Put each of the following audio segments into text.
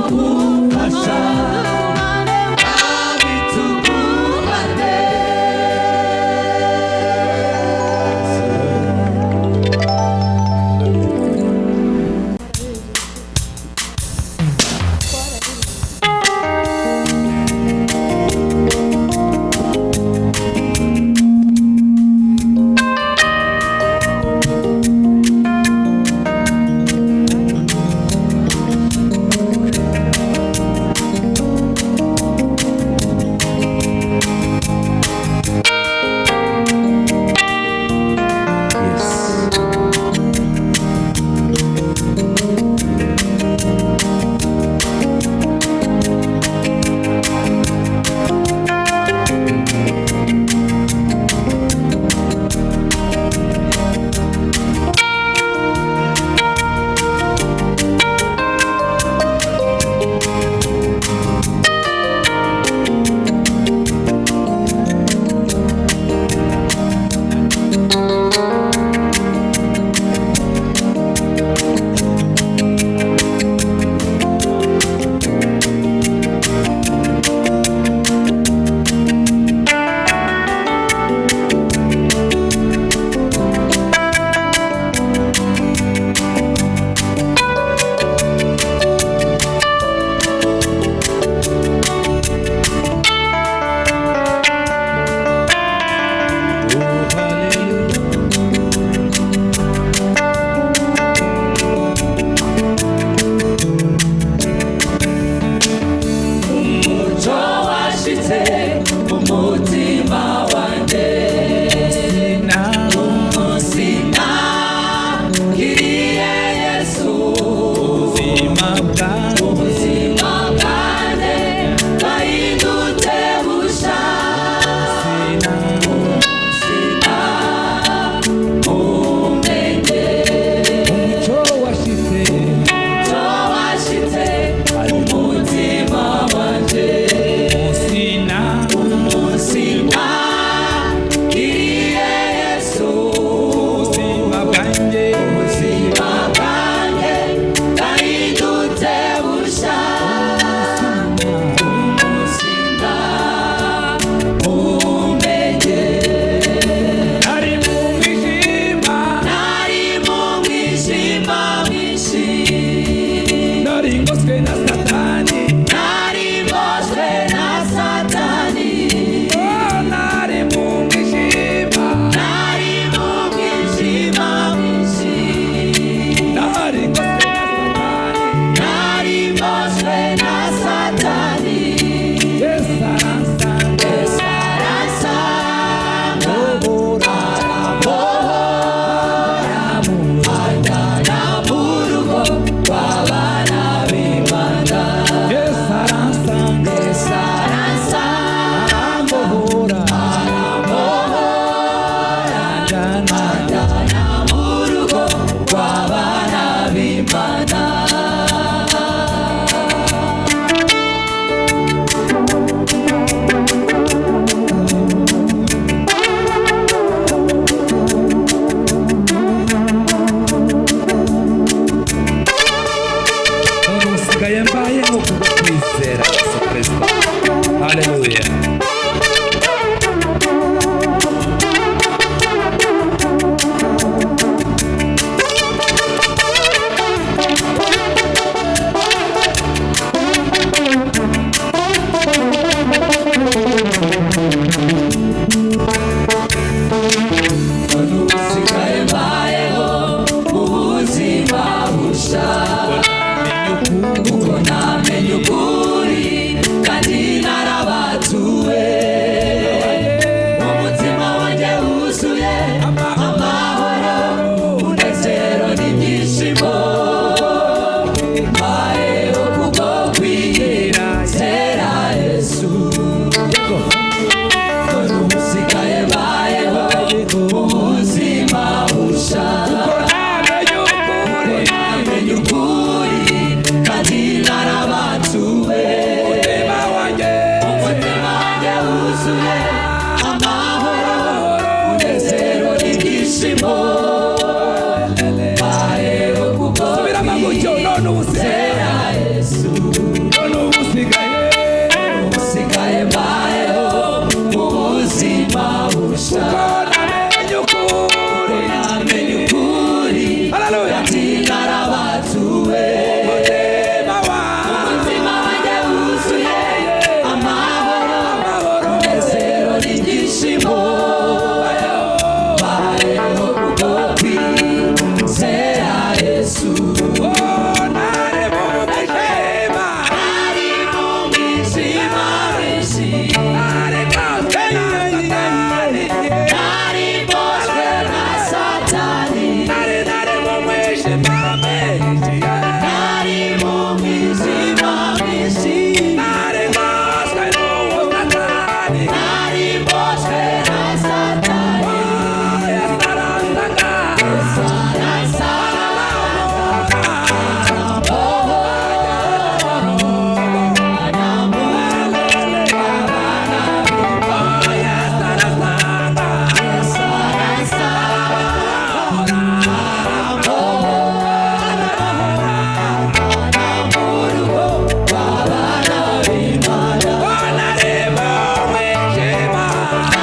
Kumfasha Mwami tugumane. Umuco washitse mu mutima wanjye, umunsi nakiriye Yesu, Ubuzima bwanjye ubuzima bwanjye bwahindutse busha. Umunsi namumenye, umucyo washitse, umuco washitse mu mutima wanjye, umusina umunsi nakiriye Yesu, ubuzima bwanjye ubuzima bwanjye bwahindutse busha. Umunsi namumenye, nari mu mwijima, nari mu mwijima mwinshi, nari ngoswe na Satani, nari mboswe na Satani, oh, nari mu mwijima, nari mu mwijima mwinshi, nari ngoswe na Satani, nari mboswe na Satani. Yesu aransanga, Yesu aransanga, obora arambohora, anjyana mu rugo rw'abana b'Imana. Yesu aransanga, Yesu aransanga, arambohora, arambohora, anjyana anjyana mu rugo rw'abana b'Imana. None usigaye mbayeho kubwo kwizera Yesu Kristo. Haleluya. None usigaye mbayeho mu buzima busha, kuko namenye ukuri kandi narabatuwe. Umutima wanjye wuzuye amahoro, umunezero n'ibyishimo. Mbayeho kubwo kwizera Yesu. None usigaye mbayeho mu buzima busha, Namenye ukuri, namenye ukuri kandi narabatuwe. umutima wanjye Umutima wanjye wuzuye amahoro, umunezero n'ibyishimo. Mbayeho kubwo Subiramo gutyo, none ubu usigaye kwizera Yesu. None ubu usigaye, Usigaye mbayeho mu buzima busha. Kuko namenye ukuri. Namenye ukuri. Haleluya. Kandi narabatuwe. Umutima wanjye, Umutima wanjye wuzuye amahoro, amahoro, umunezero n'ibyishimo. Mbayeho kubwo kwizera Yesu. Oh, nari mu mwijima, Ari mu mwijima mwinshi, nari boswe na Satani. nari boswe na Satani. Nari mu mwijima mwinshi, Nari mu mwijima mwinshi, nari boswe n'uwo Satani. nari boswe na Satani. Oh, Yesu aransanga. Aransanga,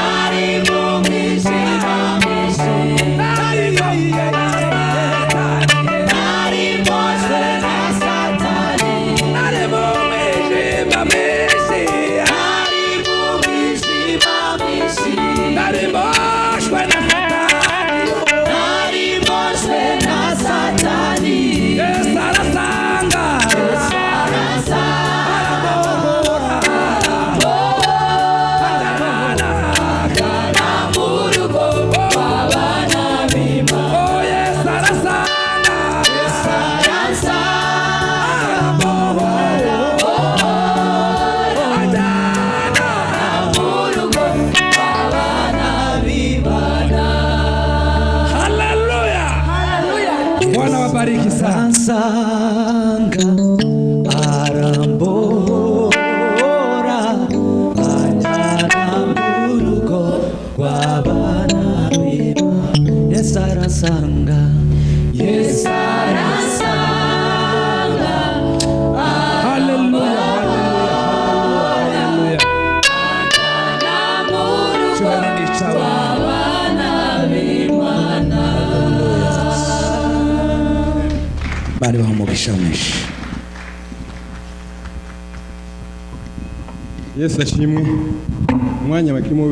nari mu mwijima mwinshi, nari boswe na Satani. Nari mu mwijima mwinshi, nari boswe na Satani. Aransanga, mu rugo rw'abana b'Imana. Aransanga, mu rugo rw'abana b'Imana. Haleluya. Bwana wabariki sana. Aransanga, arambora, anjyana mu rugo rw'abana b'Imana. Yesu aransanga, Yesu aransanga, Haleluya. Haleluya. anjyana mu rugo Cyubahiro ni icyawe. rw'abana b'Imana. Bari baha umugisha mwinshi. Yesu ashimwe. Umwanya bakirimo.